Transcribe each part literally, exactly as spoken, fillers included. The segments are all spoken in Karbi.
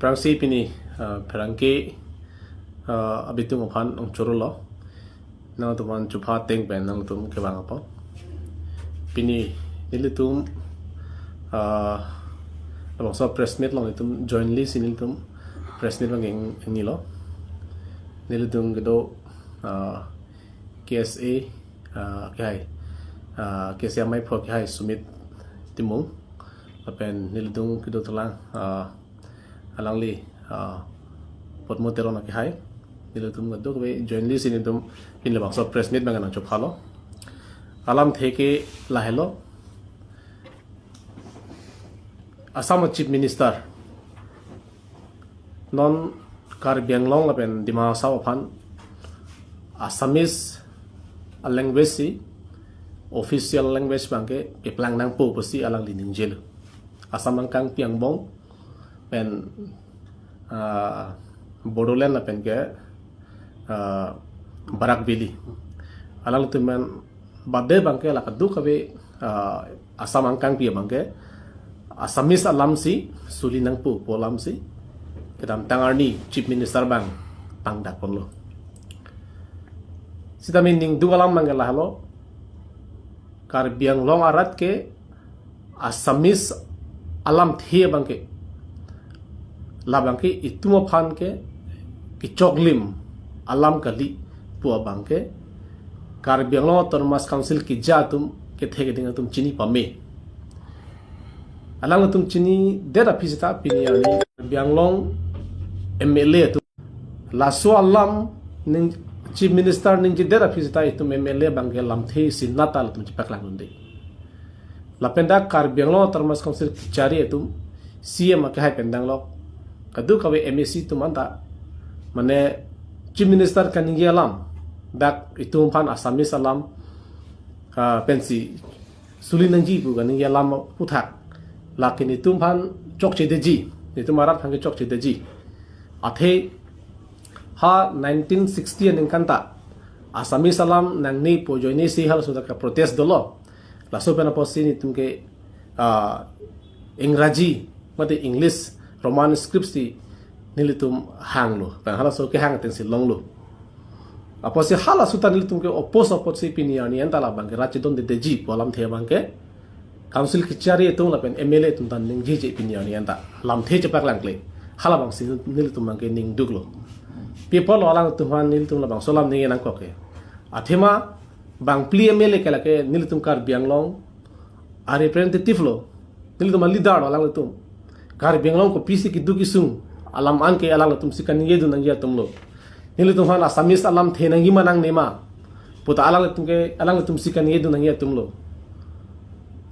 Aphrangsi pini, ah, pherangke, ah, abitung aphan nangchorolo. Nangtum aphan chupha ateng pen nangtum kevang apot. Pini nelitum, ah, labangso press meet along itum jointly si nelitum press meet abang ing-, ingnilo. Nelitum kedo, ah, K S A, ah, kehai, ah, K S A amei aphu kehai Sumit Timung. Lapen nelitum kedo thulang, ah, alangli, ah, Potmo Teron akehai. Nelitum kadokave jointly si nelitum pini labangso press meet abang nangchophalo. Alamthe ke lahelo. Assam Chief Minister non Karbi Anglong lapen Dima Hasao aphan Assamese a language si official language abangke keplang nangpo pusi alangli ningjelo. Assam angkangpi angbong pen, ah, Bodoland lapen ke, ah, Barak Valley. Alangtum pen bade abangke la kadokave, ah, Assam angkangpi abangke Assamese alam si suli nangpo pu alam si kedamtang arni Chief Minister abang pangdak ponlo. Sitame ningduk alam abangke lahelo, Karbi Anglong arat ke Assamese alamthe abangke, labangke itum aphan ke kechoklim alam kali pu abangke Karbi Anglong Autonomous Council keja atum kethe keding atum chini pame. Alangtum chinidet aphi seta pini arni Karbi Anglong M L A atum laso alam ning Chief Minister ningjedet aphi seta itum M L A abangke lamthe si nata latum chepaklang dunde. Lapen dak Karbi Anglong Autonomous Council kachari atum C M akehai pen danglok kadokave M A C atum anta mane Chief Minister kaningje alam dak itum aphan Assamese alam, ah, pensi suli nangji pu kaningje alam aphuthak lake netum aphan chokchedetji, netum arat aphan ke chokchedetji. Athe ha nineteen sixty aningkan ta Assamese alam nangne pu ajoine si halaso ta kaprotest dolo. Laso pen apotsi netum ke, ah, Ingraji mate English Roman script si nelitum hanglo. Pen halaso kehang atengsi longlo. Apotsi halaso ta nelitum ke oppose apotsi pini arni anta labangke rat chedondedetji pu alamthe abangke Council kachari atum lapen M L A atum ta ningjeje pini arni anta lamthe chepaklangkle. Halabangsi nelitum abangke ningduklo. Pi apotlo alangtum aphan nelitum labangso alam ningje nangkok ke. Athema bangphli M L A ke lake nelitum Karbi Anglong a representative lo. Nelitum a leader lo alangtum. Karbi Anglong kopisi keduk kesung alam an ke alangtum si kaningjedun nangji atum lo. Nelitum aphan Assamese alamthe nangji ma nangne ma puta alangtum ke, alangtum si kaningjedun nangji atum lo.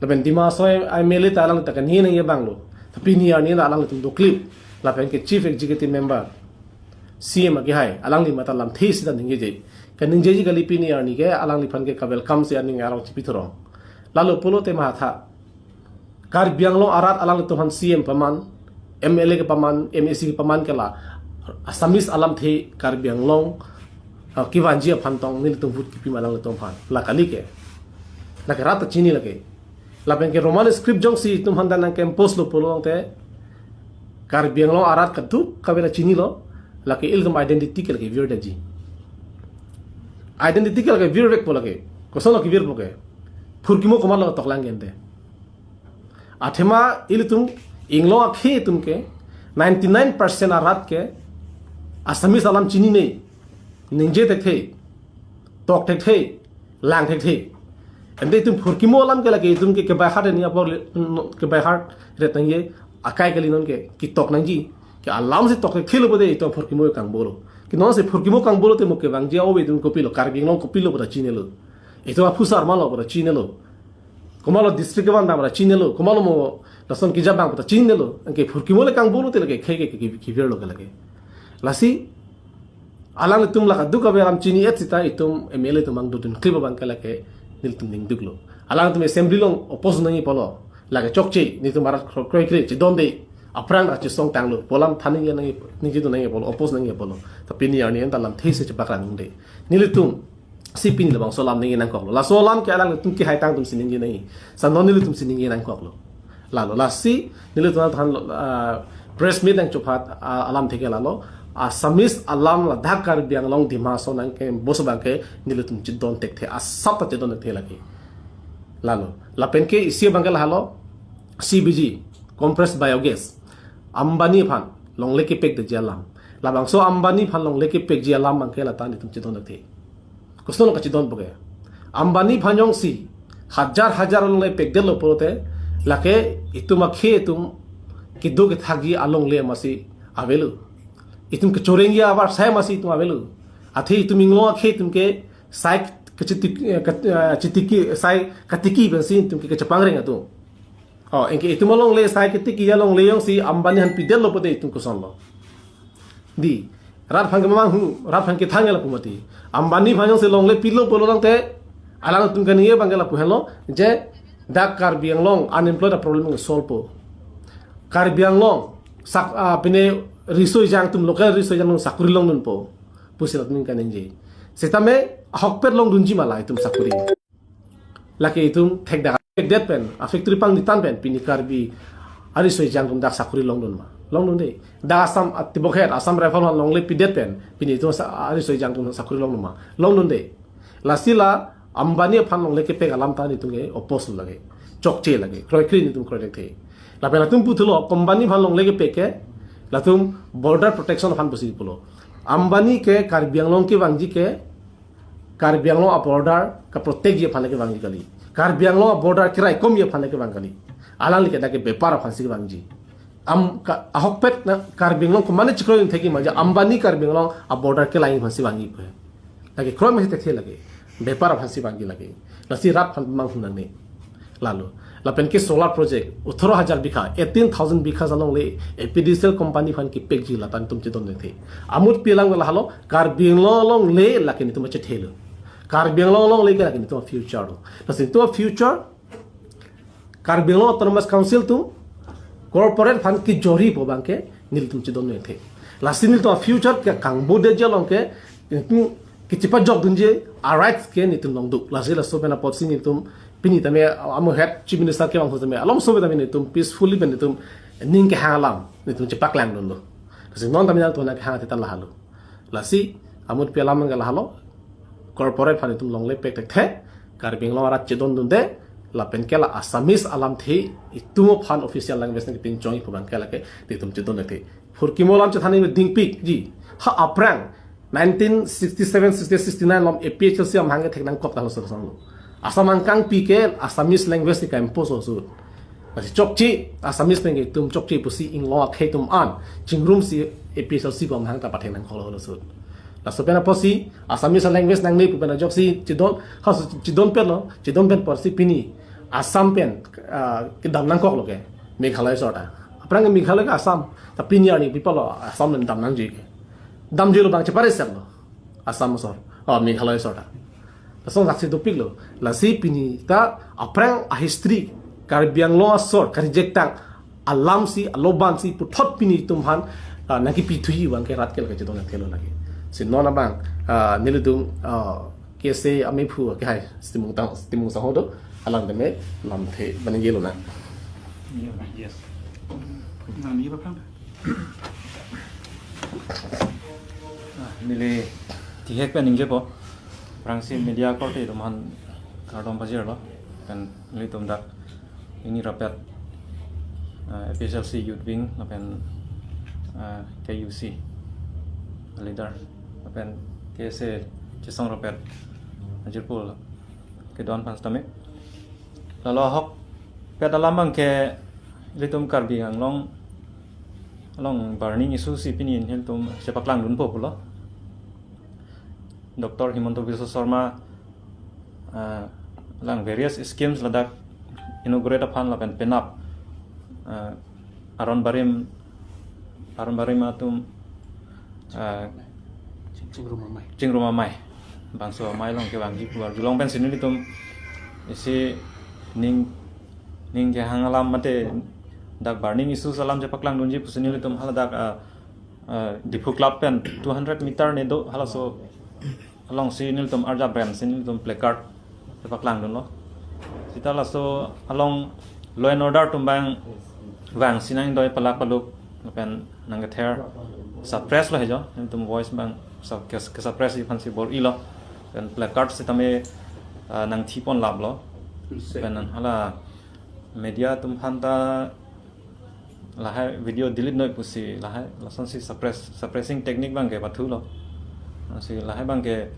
Lapen Dima Hasao M L A ta alang ta kaningje nangji abang lo. Tapi pini arni na alangtum doklip. Lapen ke Chief Executive Member, C M akehai, alangli mata lamthe seta ningjeje. Kaningjeji kali pini arni ke alangliphan ke ka-welcome si aning arong chipithorong. Lalo pulote mahatha Karbi Anglong arat alangtum aphan C M paman, M L A kepaman, M A C kepaman ke la Assamese alamthe Karbi Anglong, ah, kevanji aphan tong nelitum vote kipima alangtum aphan. La kali ke. Lake rat ta chini lake. Lapen ke Roman script jongsi itum aphan ta nangke-impose lo pulote Karbi Anglong arat kadokave ta chinilo, lake ilitum identity ke lake virdetji. Identity ke lake virvekpo lake. Kosonlo kevirpo ke? Phurkimo komatlo toklang gente. Athema ilitum inglong akhei atum ke ninety-nine percent arat ke Assamese alam chinine, ningje thekthe, tok thekthe, lang thekthe. Ante itum phurkimo alam ke lake itum ke, ke by heart ni apor le, no, ke by heart ret nangji akai kali non ke, ketok nangji. Ke alam si tok thekthelo pulote itum phurkimo kangbolo. Ke non si phurkimo kangbolo te mo kevangji ove itum kopilo, Karbi Anglong kopilo puta chinilo. Itum aphusar malo puta chinilo. Komatlo district kevan abang puta chinilo. Komatlo mo lason keja abang puta chinilo. Anke phurkimo le kangbolo te lake khei ke, ke, ke, kevirlo ke lake. Lasi alanglitum la kadokave alam chini-et seta itum M L A atum abang dodun klip abang ke lake nelitum ningduklo. Alangtum assembly along oppose nangji pulo. Lake chokche, netum arat kro-, kroikre chedonde. Aphrang ra chesong tanglo. Pu alam than nangji nangji, ningjedun nangji pulo, oppose nangji pulo. Tapi pini arni anta lamthe si chepaklang nangde. Nelitum si pini labangso alam ningje nangkoklo. Laso alam ke alanglitum kehai tang atum si ningje nangji. Sa non nelitum si ningje nangkoklo. Lalo lasi nelitum aphan lo, ah, Press meet nangchephat, ah, alamthe ke lalo. Assamese alam ladak Karbi Anglong Dima Hasao nangkebos abangke nelitum chedon thekthe, asap ta chedon thekthe lake. Lalo. Lapen ke isi abangke lahelo, C B G, compressed biogas. Ambani aphan longle kepekdeji alam. Labangso Ambani aphan longle kepekji alam abangke lata nelitum chedon thekthe. Koson lo kachedonpo ke? Ambani aphan jongsi hajar hajar longle pekdetlo pulote, lake itum akhei atum kedo kethakji alongle amatsi avelo. Itum kechorengji avarsai amatsi itum avelo. Athe itum inglong akhei atum ke sai kachitik, eh, kat-, eh, chitiki, sai katiki pensi itum ke kachepangreng atum. Oh, anke itum alongle sai katiki alongle jongsi Ambani aphan pidetlo pulote itum koson lo? Dei, rat aphan ke mamang hu, rat aphan ke thang lapu mati. Ambani aphan jongsi longle pilo pulo tangte, alangtum kaningje abangke lapu henlo, je dak Karbi Anglong unemployed problem solve po. Karbi Anglong sak, ah, pine riso ejang atum, local riso ejang atum sakori longdunpo pusi latum kaningje. Setame ahokpet longdunji ma la itum sakori? Lake itum thekdak pekdet pen, a factory pangni tang pen, pini Karbi ariso ejang atum dak sakori longdun ma? Longdunde. Dak Assam, ah, tibokhet, Assam Rifle aphan longle pidet pen, pini itum sa-, ariso ejang atum sakori longdun ma? Longdunde. Lasi la Ambani aphan longle kepek alam ta nelitum ke oppose lake, chokche lake, kroikre nelitum kroithekthe. Lapen latum puthulo, company aphan longle kepek ke, latum border protection aphan pusi pulo. Ambani ke Karbi Anglong kevangji ke, Karbi Anglong a-border kaprotectji aphan le kevangji kali. Karbi Anglong a-border keraikomji aphan le kevang kali. Alangli ke dak ke bepar aphansi kevangji. Am ka, ahokpet na Karbi Anglong komatne chikroidun thekji ma, je Ambani Karbi Anglong a-border kelai aphansi vangji pu. Lake kroi masi thekthe lake. Bepar aphansi vangji lake. Lasi rat aphan mang hu nangne. Lalo. Lapen ke solar project, othoro hajar bigha, eighteen thousand bigha alongle A P D C L company aphan kepekji lata nelitum chedon thekthe. Amutpi alam ke lahelo, Karbi Anglong alongle lake nelitum chethelo. Karbi Anglong alongle ke lake nelitum future lo. Lasi nelitum future, Karbi Anglong Autonomous Council atum corporate aphan kejoripo abangke nelitum chedon thekthe. Lasi nelitum future ke kangbodetji along ke nelitum kechepajokdunji a-rights ke nelitum along do. Lasi laso pen apotsi nelitum pini tame amu head Chief Minister kevang ahut tame along so tame nelitum peacefully pen nelitum ning kehang alam nelitum chepaklangdunlo. Lasi non tame nangtum nangkehang atitan lahelo. Lasi amutpi alam ke lahelo, corporate aphan itum longle pek thekthe, Karbi Anglong arat chedondunde, lapen ke la Assamese alamthe itum aphan official language nangkepinchongji pu abangke lake nelitum chedon thekthe. Phurkimo alam chethan dingpikji. Ha aphrang nineteen sixty-seven, sixty-eight, sixty-nine along A P H L C amahang ke thek nangkok ta laso asonlo. Assam angkangpi ke Assamese language ke ka-impose ahut. Lasi chokche, Assamese pen ke itum chokche pusi inglong akhei atum an chingrumsi A P H L C pu amahang ta pathek nangkoklo ahut. Laso pen apotsi Assamese language nangne pu pen ajoksi chedon, ha chedon pen lo, chedon pen apotsi pini Assam pen, ah, kedam nangkoklo ke Meghalaya asor ta. Aphrang ke Meghalaya ke Assam, ta pini arni pi pulo Assam pen dam nangji ke. Damjilo abang cheparesetlo Assam asor, oh, Meghalaya asor ta. Lason saksi dopiklo. Lasi pini ta aphrang a-history Karbi Anglong asor karejek tang alamsi, alobansi puthot pini itum aphan, ah, nangkepithuji abangke rat ke lake chedon thekthelo lake. Si non abang, ah, nelitum, ah, K S A amephu ke hai, Timung tang, Timung sangho do, alang tame lamthe baningje lonang. Yes. Nang ni apa? Ah, neli tihek pen ningjepo. Aphrangsi media korte atum aphan kardom pajirlo. Pen nelitum dak pini rapet, ah, A P H L C Youth Wing lapen, ah, K U C leader lapen K S A chesong rapet ajirpo kedo-an aphan sitame. Lalo ahokpet alam abangke ilitum Karbi Anglong along burning issue si pini ilitum chepaklangdunpo pulo. Doctor Himanta Biswa Sarma, ah, alang various schemes ladak inaugurate aphan lapen penap, ah, Aron Barim, Aron Barim atum, ah, Chingrum amei. Chingrum amei. Bangso amei along kevangji pu arjulong pensi nelitum isi ning, ning kehang alam mate dak burning issues alam chepaklangdunji pusi nelitum haladak, ah, ah, Diphu Club pen two hundred meter ne do halaso alongsi nelitum arjap bremsi nelitum placard chepaklangdunlo. Seta laso along law and order atum abang vangsi nangdoi palak paluk Lapen nangkether suppress lo he jo, nelitum voice abang sup-, ke, ke suppress ji aphansi bor-ilo. Lapen placard sitame, ah, nangthipon laplo. Lapen hala media atum aphanta lahai video delete noi pusi lahai lasonsi suppress, suppressing technique abangke pathulo. Lasi lahai abangke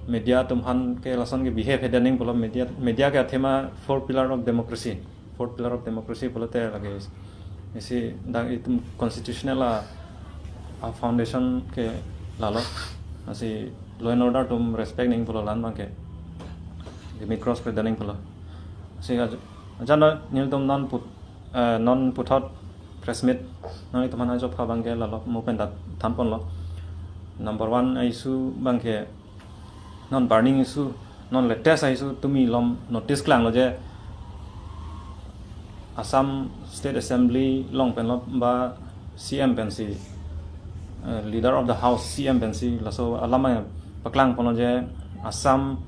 media atum aphan ke lason ke behave hedaning pulo, media, media ke athema four pillar of democracy. Four pillar of democracy pulote lake isi dak itum constitutional a, a foundation ke lalo. Lasi law and order atum respect ning pulo, la-an abangke limit cross kre daning pulo. Lasi aj-, ajano nelitum non put, eh, non puthot press meet nanglitum aphan ajok pha abangke lalo mo pen dak thanponlo. Number one issue abangke non burning issue, non latest issue tumi lom notice klanglo je Assam State Assembly along penlo ba C M pensi, eh, leader of the house C M pensi laso alam abang paklangponlo je Assam,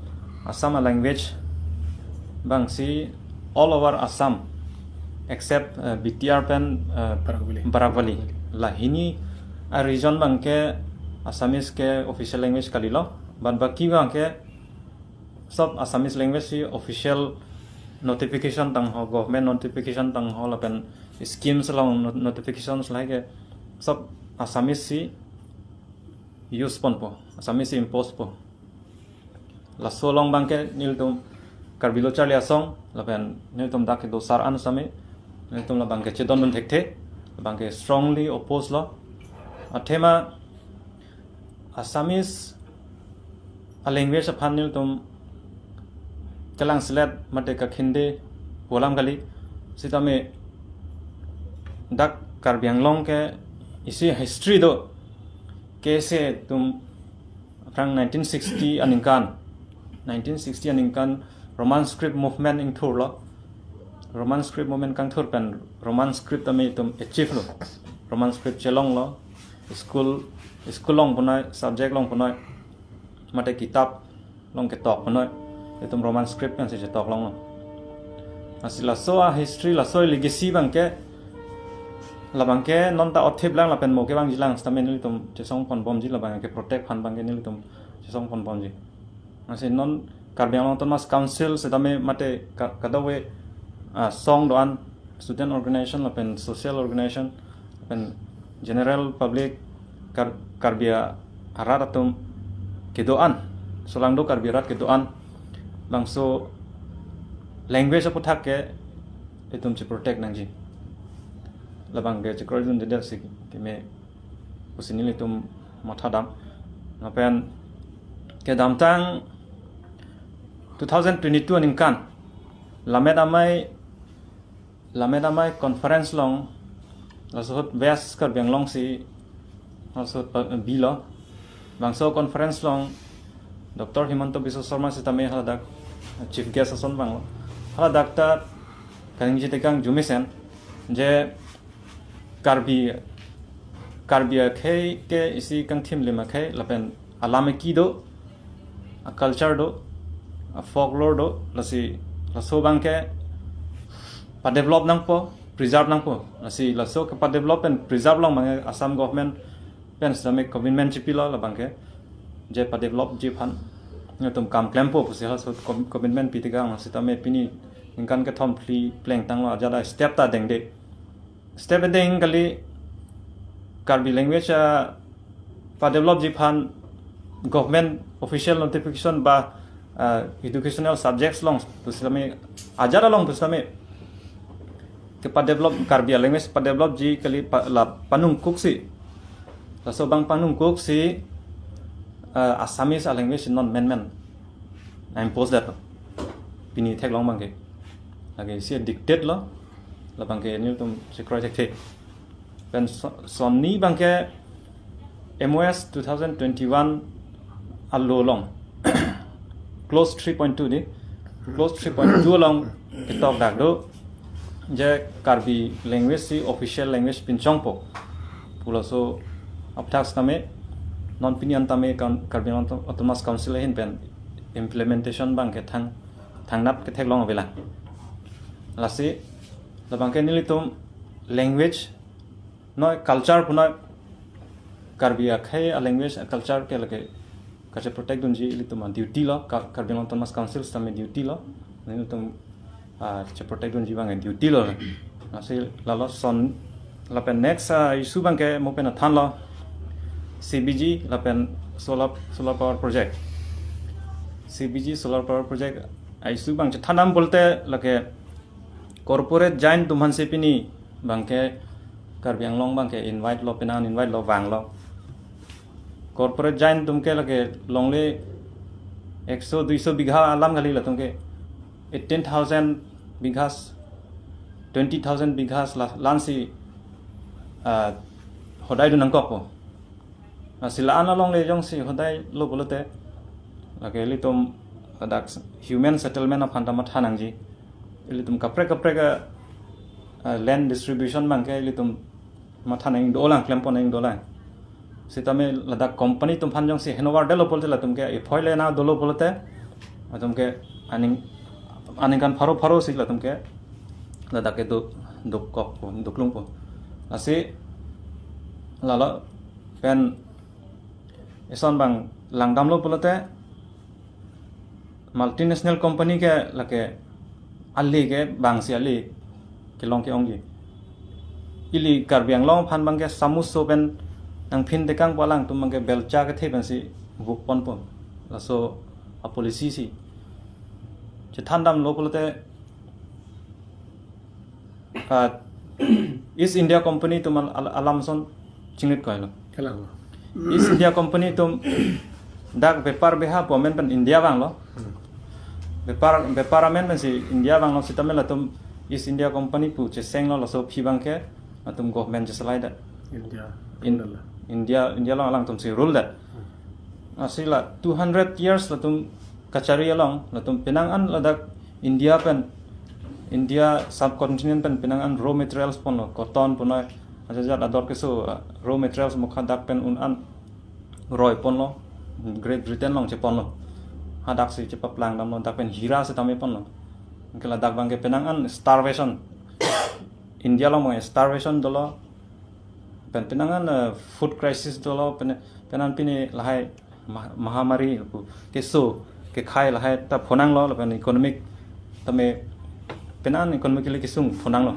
Assam a language abangsi all over Assam except, eh, B T R pen, eh, Barak Valley. Barak Valley. La hini a region abangke Assamese ke official language kalilo. Bad baki abangke sob Assamese language si official notification tangho, government notification tangho lapen schemes along not-, notifications lahai ke sob Assamese si use ponpo, Assamese si impose po. Laso along abangke nelitum Karbi Lo Charli Asong lapen nelitum dak kedo sar-an sitame nelitum labangke chedondun thekthe, labangke strongly oppose lo. Athema Assamese a language aphan nelitum kelangselet mate kakhinde pu alam kali, sitame dak Karbi Anglong ke isi history do, K S A atum aphrang nineteen sixty aningkan, nineteen sixty aningkan Roman script movement ingthurlo. Roman script movement kangthur pen Roman script tame itum achieve lo. Roman script chelonglo. School, school along punoi, subject along punoi, mate kitab along ketok punoi, itum Roman script pensi chetok longlo. Lasi laso a history, laso legacy abangke, labangke non ta othip lang lapen mo kevangji lang sitame nelitum chesongponbomji, labangke protect aphan abangke nelitum chesongponbomji. Lasi non Karbi Anglong Autonomous Council sitame mate ka-, kadokave, ah, song do-an, student organization lapen social organization lapen general public Kar-, Karbi arat atum kedo-an, solangdo Karbi arat kedo-an, bangso language aputhak ke itum cheprotect nangji. Labangke chekroidundedet si keme pusi nelitum mathadam. Lapen kedamtang two thousand twenty-two aningkan Lammet Amei, Lammet Amei conference along, laso ahut West Karbi Anglong si laso ahut pa-, bilo. Bangso conference along Doctor Himanta Biswa Sarma sitame haladak chief guest ason vanglo. Haladak ta kaningje tekang arjumesen je Karbi, Karbi akhei ke isi kangthim lim akhei lapen alam eki do, a culture do, a folklore do, lasi laso abangke padevelop nangpo, preserve nangpo. Lasi laso kepadevelop pen preserve along abangke Assam government pen sitame commitment chipilo, labangke je padevelopji aphan nelitum kam klempo pusi halaso com-, commitment pi tekang, sitame pini ningkan kethom phli plengtanglo, ajat a step ta dengde. Step deng kali, Karbi language, ah, padevelopji aphan government official notification ba, ah, educational subjects along pusitame, ajat along pusitame kepadevelop, Karbi language padevelopji kali pa-, la panungkuksi, laso abang panungkuksi, ah, Assamese a language non menmen impose det pini theklong abangke. Lake isi dictate lo, labangke nelitum chekroi thekthe. Pen so-, sonni abangke M O S two thousand twenty-one a law along, clause three point two di, clause three point two along ketok dak do je Karbi language si official language pinchongpo pu laso aputhak sitame non pini an tame kan-, Karbi Anglong Autonomous Council ahin pen implementation abangke thang, thangnat ketheklong avelang. Lasi labangke nelitum language noi culture punoi Karbi akhei a language a culture ke lake kache protect dunji ilitum a duty lo, Ka- Karbi Anglong Autonomous Council sitame duty lo, ilitum ah, che protect dunji abang duty lo. Lasi lalo son lapen next ah, issue abangke mo pen athan lo, C B G lapen solar solar power project. C B G solar power project a issue abang chethan dam pulote lake corporate giant atum aphan si pini abangke Karbi Anglong abangke invite lo, penang invite lo, vanglo. Corporate giant atum ke lake longle ekso duiso bigha alam kali, latum ke eighteen thousand bighas, twenty thousand bighas la lansi ah, hodai dun nangkokpo. Lasi la-an alongle jongsi hodai lo pulote lake ilitum ladak human settlement aphan ta matha nangji. Ilitum kaprek kaprek ah, ah, land distribution abangke ilitum matha nang dolang, klempon nang dolang. Sitame ladak company atum aphan jongsi handover detlo pulote latum ke ephoi le na dolo pulote latum ke aning aningkan pharo pharo si latum ke ladak ke duk dukkokpo, duklungpo. Lasi lalo pen eson abang langdamlo pulote multinational company ke lake ale ke bangsi ale kelong ke-ongji. Ili Karbi Anglong aphan abangke samuso pen nangphin tekangpo, alangtum abangke belcha kethe pensi vukponpo. Laso a policy si chethan damlo pulote ah, East India Company atum al- al- alam ason chingrit koilo. Kalang. East India Company atum dak bepar beha pu amen pen India vanglo. Bepar bepar amen pensi India vanglo, sitame latum East India Company pu chesenglo, laso aphi abangke latum government chesalai det. India. In- India. India India along alangtum si rule det. Lasi la two hundred years latum kachari along latum penang an ladak India pen, India subcontinent pen penang an raw materials ponlo, cotton punoi, ajat ajat ador keso ah, raw materials mukha dak pen un an roi ponlo, Great Britain along cheponlo. Hadak si chepaplang damlo, dak pen hira sitame ponlo. Anke ladak abangke penang an starvation. India along abang starvation dolo. Pen penang an ah, food crisis dolo, pen penang pini lahai ma- mahamari pu keso kekhai lahai ta phonanglo, lapen economic tame penang economically kesung phonanglo.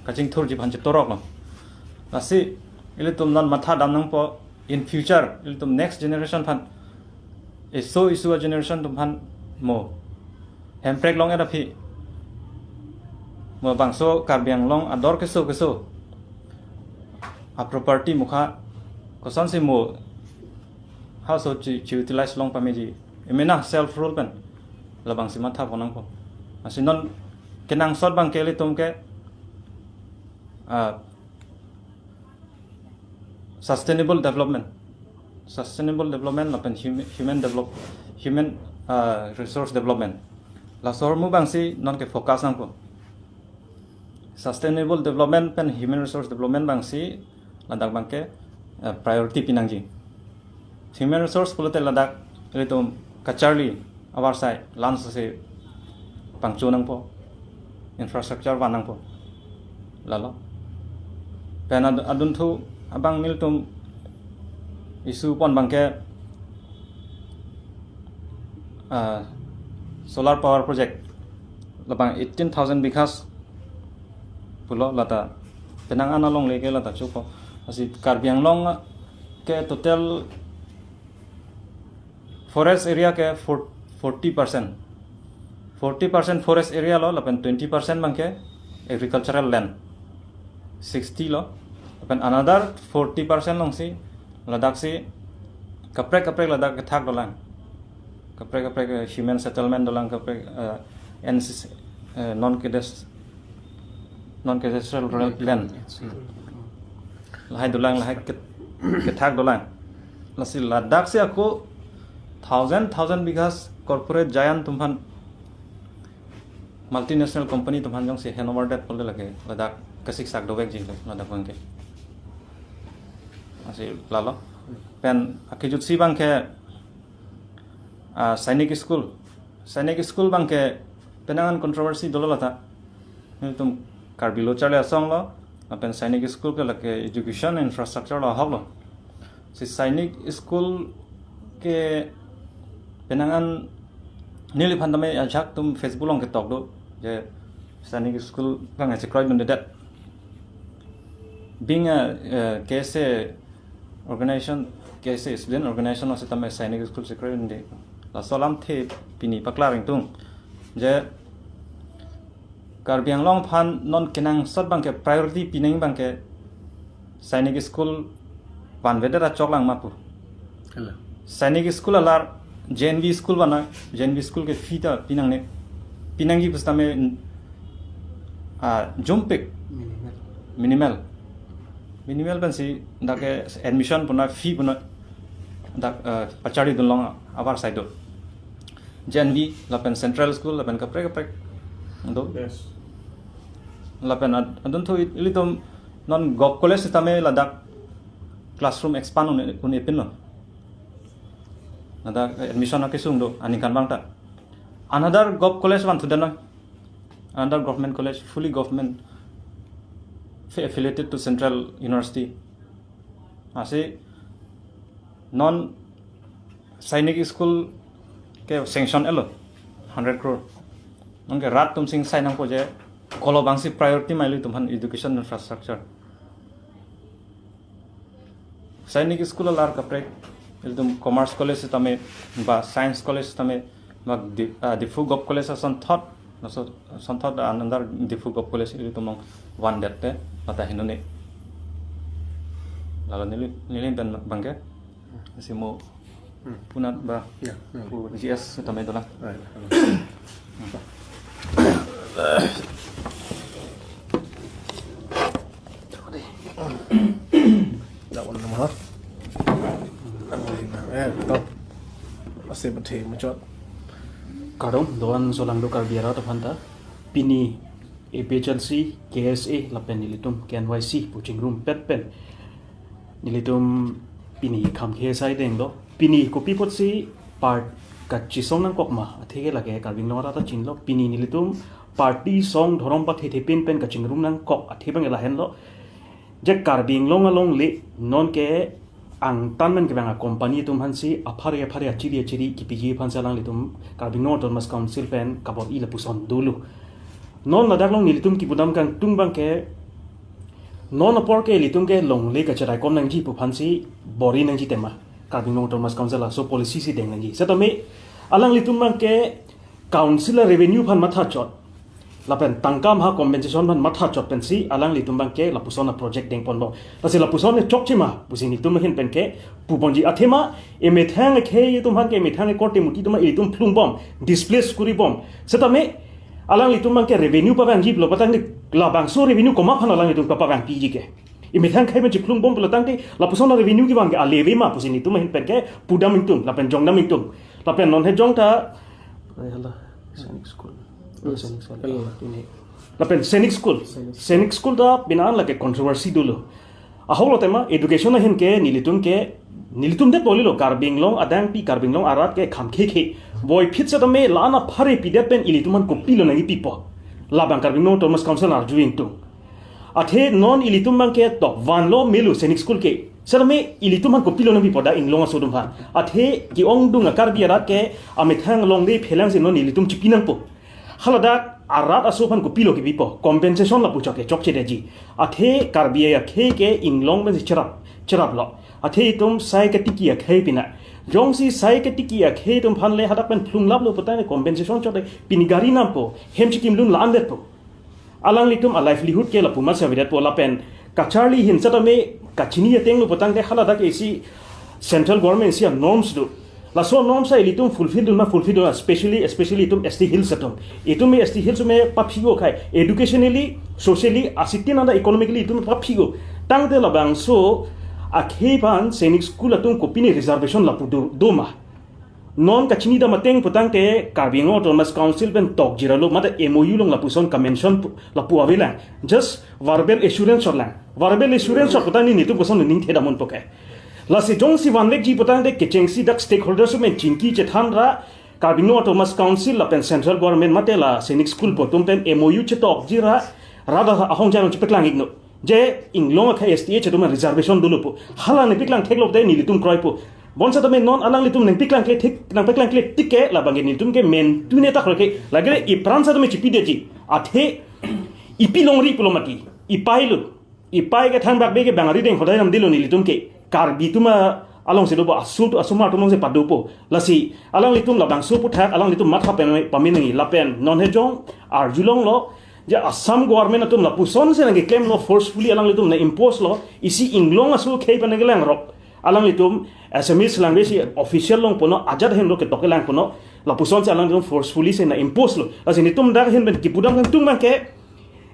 Kachingthurji aphan chetoroklo. Lasi ilitum non matha dam nangpo in future ilitum next generation aphan, eso isu a generation atum aphan mo hemprek long-et aphi mo bangso Karbi Anglong ador keso keso a property mukha kosonsi mo halaso chi, chi utilize long pameji, emena self rule pen labangsi matha ponangpo. Lasi non kenangsot abangke ilitum ke ah, sustainable development, sustainable development lapen human, human develop human ah, resource development. Laso ahormu abangsi non ke focus nangpo. Sustainable development pen human resource development abangsi ladak abangke ah, priority pinangji. Human resource pulote ladak ilitum kacharli avarsai lans si pangcho nangpo, infrastructure van nangpo. Lalo pen ad- adunthu abang nelitum issue pon abangke ah, solar power project labang eighteen thousand bighas pulo, lata penang an alongle ke lata chokpo. Lasi Karbi Anglong ke total forest area ke forty percent, forty percent forest area lo, lapen twenty percent abangke agricultural land, sixty lo, lapen another forty percent alongsi ladak si kaprek kaprek ladak kethak dolang, kaprek kaprek eh, human settlement dolang, kaprek eh, N C C, eh, non cadast non cadastral rural land, lahai dolang, lahai ket- kethak dolang. Lasi ladak si ako thousand thousand bighas corporate giant atum aphan, multinational company atum aphan jongsi handover det pulote lake ladak kasiksak dovekji ladak abangke. Lasi lalo pen akejutsi abangke ah, Sainik School, Sainik School abangke penang an controversy dolo lata. Nelitum Karbi Lo Charli Asong lo, Lapen Sainik School ke lake education infrastructure lo ahok lo. Si Sainik School ke penang an neliphan tame ajak atum Facebook along ketok do. Je Sainik School bang ase kroidunde det. Bing a, eh, K S A organization, K S A student organization lo sitame Sainik School si kroidunde. Laso alamthe pini paklar ingtung. Je Karbi Anglong aphan non kenangsot abang ke priority pinang abang ke Sainik School vanvedet achok lang ma pu. Hala. Sainik School alar J N V school vanlo, J N V school ke fee ta pinangne. Pinangji pusitame, ah, jumpik. Minimal. Minimal. Minimal pensi dak ke admission puna fee puna dak, eh, pachari dunlong abar saido. J N V, lapen Central School, lapen kaprek kaprek do. Yes. Lapen ad-, adunthu it-, ilitum non Govt College sitame ladak classroom expand un, un-epinlo. Ladak admission akesung do, aningkan abang ta. Another Govt College vanthudetnon. Another government college, fully government, fa-, affiliated to Central University. Lasi non Sainik School ke sanction etlo, hundred crore. Non ke rat atum si sai nangpo je, kolo abang si priority ma ilitum aphan education infrastructure. Sainik School alar kaprek, ilitum Commerce College sitame, ba Science College sitame, ba Di-, ah, Diphu Govt College asonthot, laso asonthot another Diphu Govt College ilitum along vandet te, mata hinone. Lalo neli, neli pen abang ke, si mo Hmm. Punat ba. Ya, ya. Pu G S sitame dolang. Ah, ya. Dak un nama. Eh, to. Masih bete macot. Kardom, doan solang do Karbi arat aphanta. Pini A P H L C, K S A, lapen nelitum K N Y C pu chingrumpet pen nelitum pini kham khesai denglo. Pini kopi apotsi part kachisong nangkok ma, athe ke lake Karbi Anglong arat ta chinilo. Pini nelitum party song dhorom pathe thepin pen kachingrum nangkok athe abang lahenlo. Je Karbi Anglong alongle non ke angtan men kevang a company atum aphansi aphari aphari achiri achiri kipiji aphansi alanglitum Karbi Anglong Autonomous Council pen kabor-i lapuson dolo. Non ladak along nelitum kipudam kangtung abang ke, non apor ke ilitum ke longle kacherai kom nangji pu aphansi bor-i nangji tema Karbi Anglong Autonomous Council laso policy si deng nangji. Setame alanglitum abang ke council a revenue aphan mathachot, lapen tangka maha compensation aphan mathachot pensi alanglitum abang ke lapuson a project dengponlo. Lasi lapuson ke chokche ma pusi nelitum ahin pen ke puponji, athema emethang akhei atum aphan ke, emethang akorte muti atum aphan ilitum phlungbom, displace kuribom. Setame alanglitum abang ke revenue pavangji pulo patangte, labangso revenue komat aphan alanglitum kapavangpiji ke? Emethang akhei pen chiphlungbom pulo tangte lapuson a revenue kevang ke ale ave ma pusi nelitum ahin pen ke pudam ingtung lapen jongdam ingtung. Lapen non he jong ta, Ay, hala, Sainik School. Yes. Sainik School. Hala, ini. Lapen Sainik School. Sainik School. Sainik School ta penang lake controversy dolo. Ahok lo tema education ahin ke nelitum ke, nelitum det bolilo, Karbi Anglong adang pi, Karbi Anglong arat ke kham khekhe. Boy phit setame la-an aphari pidet pen ilitum aphan kopilo nangpipo, labang Karbi Anglong Autonomous Council arju ingtung. Athe non ilitum abang ke tok vanlo melo Sainik School ke. Setame ilitum aphan kopilo nangpipo, dak Inglong aso atum aphan? Athe ke-ongdung a Karbi arat ke amethang alongle phelangsi non ilitum chipi nangpo. Haladak arat aso aphan kopilo kepipo? Compensation lapu chok ke chokchedetji. Athe Karbi akhei ke Inglong pensi cherap, cheraplo. Athe itum sai katiki akhei pina. Jongsi sai katiki akhei atum aphan le hadak pen phlunglaplo putangte compensation chokte pini gari nampo, hem chikimlun la-an detpo. Alanglitum a livelihood ke lapu amatsi avedetpo, lapen kacharli ahin setame kachini atenglo putangte haladak isi central government isi a norms do. Laso norms a ilitum fulfill dun ma fulfill dun ma, especially, especially itum S T Hills atum. Itum S T Hills me paphiko akhei, educationally, socially, asitin anda economically itum paphiko. Tangte labangso akhei aphan Sainik School atum kopine reservation lapu do, do ma? Non kachinidam ateng putangte Karbi Anglong Autonomous Council pen tokjirlo, mate M O U along lapuson ka-mention pu-, lapu avelang. Just verbal assurance chotlang. Verbal assurance chot putangte nelitum koson ningthedam unpo ke? Lasi jongsi vanvekji putangte kechengsi dak stakeholders atum pen chingki chethan ra, Karbi Anglong Autonomous Council lapen central government mate la Sainik School pu atum pen M O U chetokji ra, rat ahongjai along chepeklang iknon. Je inglong akhei S T atum reservation dolo pu. Hala nangpaklang theklok te nelitum kroipo. Bonsetame non alanglitum nangpaklang kle thik, nangpaklang kle tik ke labang ke nelitum ke mentune ta kroi ke. Lake ipran setame chipidetji. Athe ipi longri pulo mati. Ipai lo. Ipai ke thangbak be ke bang ari deng hodai namdelo nelitum ke. Karbi atum alongsi dopo, asu tu asomar atum alongsi padopo. Lasi alanglitum labangso aputhak alanglitum matha pen pamenangi lapen non hejong arjulonglo. Je Assam government atum lapusonsi nangkeklemlo, forcefully alanglitum nang-impose lo. Isi inglong aso akhei pen nangkelangrok. Alanglitum Assamese language official longponlo, ajat henlo ketok kelangponlo. Lapusonsi alanglitum forcefully si nang-impose lo. Lasi nelitum dak ahin pen kipudam kangtung abang ke,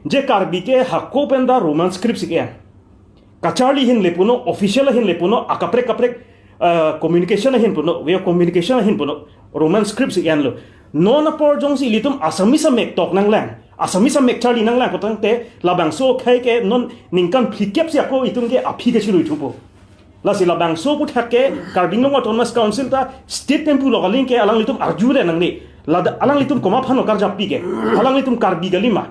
je Karbi ke hako pen ta Roman script si ke-en. Kacharli ahin le punon, official ahin le punon, akaprek kaprek, eh, communication ahin punon, way of communication ahin punon, Roman script si ke-enlo. Non apor jongsi ilitum Assamese amek tok nanglang, Assamese amek charli nanglang putangte labangso akhei ke non ningkan phlikep si ako itum ke aphi kechirui thupo. Lasi labangso aputhak ke Karbi Anglong Autonomous Council ta state pen pulo kaling ke alanglitum arjure nangne. Lada alanglitum komat aphan karjap pi ke. Alanglitum Karbi kali ma.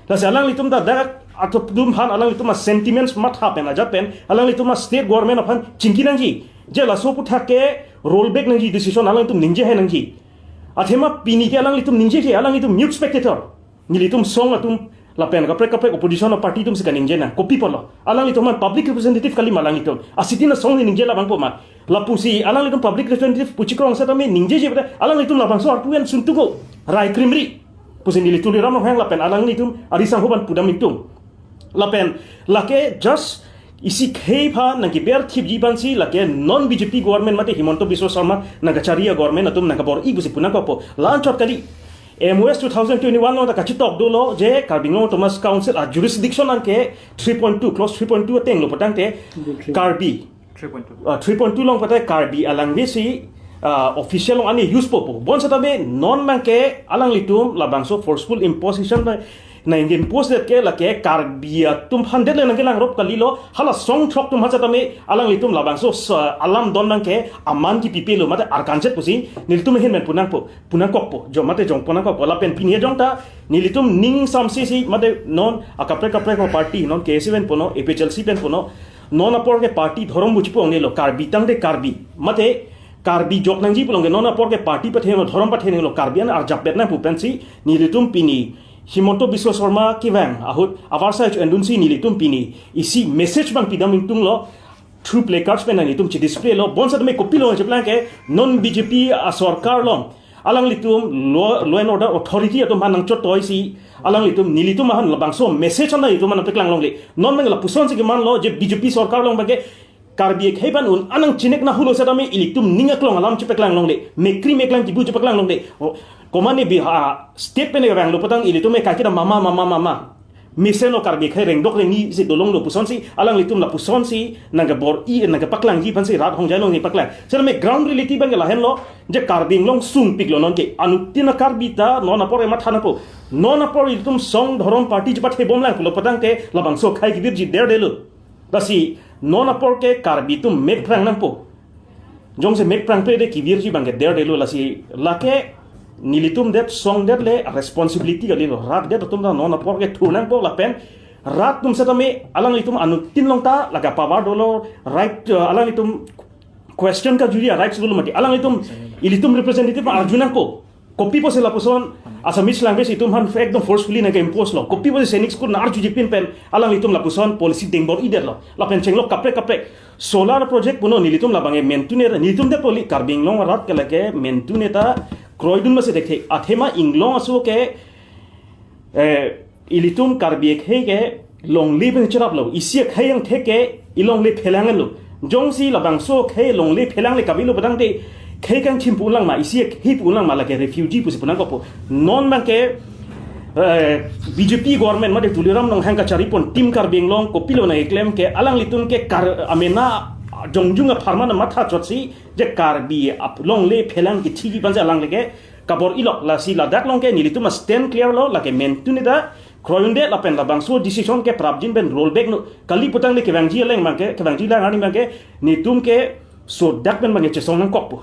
Lasi alanglitum ta dak atum aphan alanglitum asentiments matha pen ajat pen alanglitum astate government aphan chingki nangji. Je laso aputhak ke roll back nangji decision alanglitum ningje hai nangji. Athema pini ke alanglitum ningjeje, alanglitum mute spectator. Nelitum song atum lapen kaprek kaprek opposition party atumsi kaningje nang. Kopi apotlo? Alanglitum aphan public representative kali ma alanglitum. Asitin asong ni ningje labangpo ma. Lapusi alanglitum public representative pu chikrong setame ningjeje pada alanglitum labangso arpu-an suntuko. Rai krimri. Pusi neli Tuliram Ronghang lapen alanglitum ari sangho abang pudam ingtung. Lapen lake just isi akhei aphan nangkeber thipji abangsi lake non B J P government mate Himanta Biswa Sarma nangkachari a-government atum nangkabor-i pusi pu nangkokpo. La-anchot kali. M O S two thousand twenty-one along ta kachitok dolo je Karbi Anglong Autonomous Council a-jurisdiction abang ke three point two, clause three point two ateng lo putangte Karbi, three point two. Uh, three point two along putangte Karbi alanguage si, uh, official along ani use po pu. Bonsetame non abang ke alanglitum labangso forceful imposition abang nang-impose det ke lake Karbi atum aphan det le nangkelangrok kalilo, hala song throk atum aphan setame alanglitum labangso sa-, alam don abang ke aman kipipelo mate arkanjet pusi nelitum ahin pen pu nangpo, pu nangkokpo, jong mate jongpo nangkokpo. Lapen pini ajong ta nelitum ning samsi si mate non akaprek kaprek party non K S A pen punon, A P H L C pen punon, non apor ke party dhorom buchi pu-ongnelo, Karbi tangte Karbi mate Karbi jok nangji pulo ke non apor ke party pathenlo, dhorom pathenlo, Karbi an arjap bet nang pu pensi nelitum pini Himanta Biswa Sarma kevang ahut avarsai chu endunsi nelitum pini isi message abang pidam ingtunglo, through placards pen nelitum chi-display lo. Bonsetame kopilo cheplang ke non B J P asorkar along alanglitum law, law and order authority atum aphan nangchotoi si alanglitum nelitum aphan labangso message an nelitum aphan nangpaklang longle. Non abang lapusonsi kemanlo je B J P sorkar along abang ke Karbi akhei aphan un-an nangchinek na hulo setame ilitum ning aklong alam chepaklang longle, mekri meklang kibu chepaklang longle. O, komane bi ha state pen vanglo putang ilitum e kaiketa mama mama mama. Mesen lo Karbi akhei rengdok rengni si dolonglo pusonsi alanglitum lapusonsi nangkebor-i nangkepaklangji aphansi rat hongjai along nangpaklang. Setame ground reality abang ke lahenlo je Karbi Anglong sungpiklo non ke. Anuttin a-Karbi ta non apor ematha nangpo. Non apor ilitum song dhorom party chepathebomlang pulo putangte labangso akhei kebirji derdelo. Lasi non apor ke Karbi atum mekprang nangpo. Jongsi mekprang pe de kebirji abang ke derdelo, lasi lake nelitum det song det le responsibility kalilo. Rat det atum ta non apor ke thur nangpo lapen rat atum setame alanglitum anuttin along ta lake power dolo, right, uh, alanglitum question kajuri a-rights dolo mati. Alanglitum ilitum representative arju nangpo. Kopi pusi lapuson Assamese language itum aphan ekdom forcefully nangke-impose lo. Kopi pusi Sainik School nang-arjuji pin pen alanglitum lapuson policy dengbor-i detlo. Lapen chenglok kaprek kaprek. Solar project punon nelitum labang e mentune, nelitum det poli Karbi Anglong arat ke lake mentune ta kroidun masi dekthe. Athema inglong aso ke, eh, ilitum Karbi akhei ke longle pen cheraplo, isi akhei angthek ke ilongle phelanglo. Jongsi labangso akhei longle phelangle kavelo putangte khei kangthim pu-un lang ma, isi akhei pu-un lang ma, lake refugee pusi pu nangkokpo. Non abang ke, eh, B J P government mate Tuliram Ronghang kacharipon Team Karbi Anglong kopilo nangkeklem ke alanglitum ke Kar-, amena jongjung apharman matha chotsi je Karbi ap longle phelang kethiji aphansi alanglike kabor-ilok, lasi ladak along ke nelitum a-stand clear lo, lake mentune ta kroidunde lapen labangso decision ke prapjin pen roll back non kali putangte kevangji aleng abang ke, kevangji alang arni abang ke nelitum ke sodak pen abang ke chesong nangkokpo.